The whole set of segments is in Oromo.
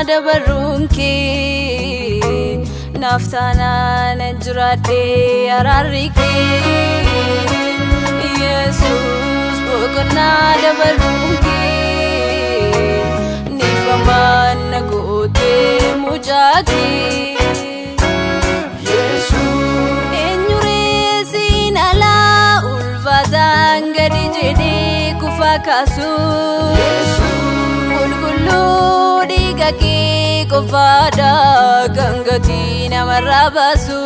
Dabarunki naftaana jiraadhe araarike Yesus boqonnaa dabarunki nifamaan na goote mucaaki Yesus eenyuree siin alaa ulfaataan gadi jedhee kufa kaasu Qulqulluu dhiiga kee qofaadha kan gatii namarraa baasu.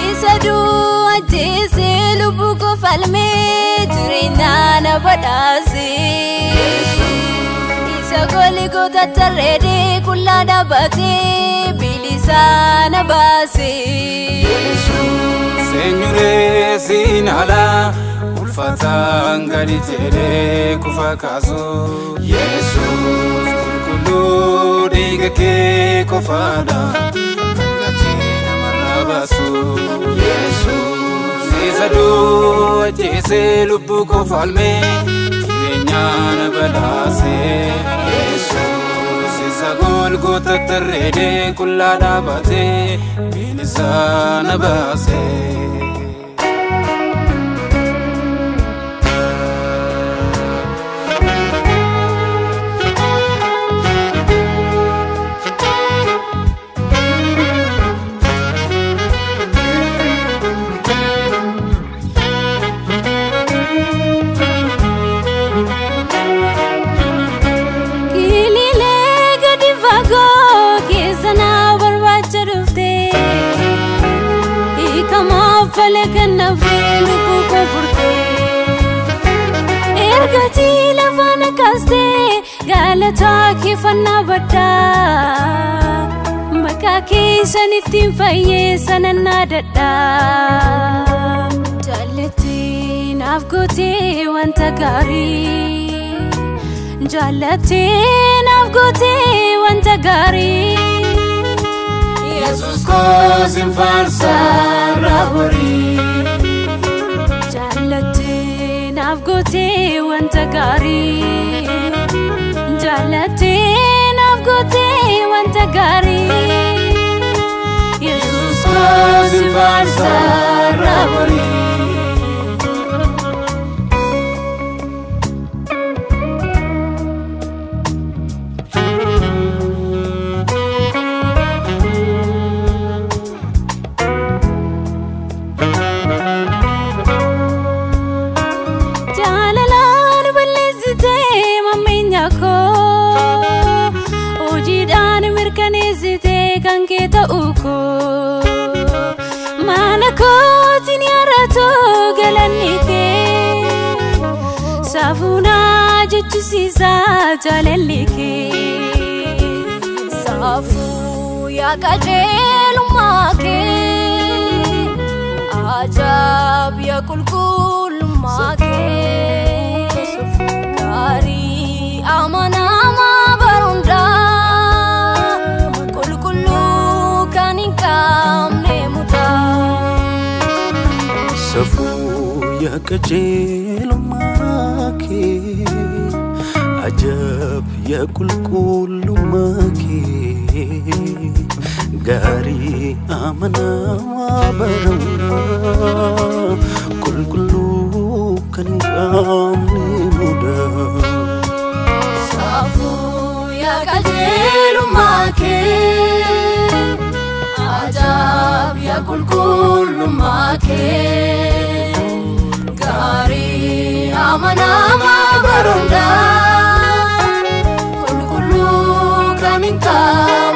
Isa du'a ajjeesee lubbuu koo falmee jireenya na badhaase. Isa Golgoota tarreedee qullaa dhaabbatee bilisa na baase. Seenyuree siin alaa ulfaataan gadi jedhee kufa kaasu. Yesuus qulqulluu dhiiga kee qofaadha kan gatii namarraa baasu. Yesuus isa du'a ajjeesee lubbuu koo falmee jireenya na badhaase. Yesuus isa Golgoota tarreedee qullaa dhaabbatee bilisa na baase. Ergatii lafaan kaastee galataa keeffannaa baddaa maqaa keessan ittiin fayyee sanannaa dadhaa jaallattee naaf gootee wanta gaarii jaallattee naaf gootee wanta gaarii Yesuus koo sin faarsaa raaborii jaallattee naaf gootee wanta gaarii jaallattee naaf gootee wanta gaarii Yesuus koo sin faarsaa raaborii. Mana kootiin yaaratu galanni kee saafuunaa jechisiisaa jaalalli kee saafuu yaa qajeelummaa kee ajaa'ib yaa qulqullummaa kee gaarii amanamaa barundaa qulqulluu kan hin qabne mudaa. Safuu yaa qajeelummaa kee ajaa'ib yaa qulqullummaa kee gaarii amanamaa barundaa qulqulluu kan hin qabne mudaa. Safuu yaa qajeelummaa kee ajaa'ib yaa qulqullummaa kee gaarii amanamaa barundaa qulqulluu Yoomin kaa.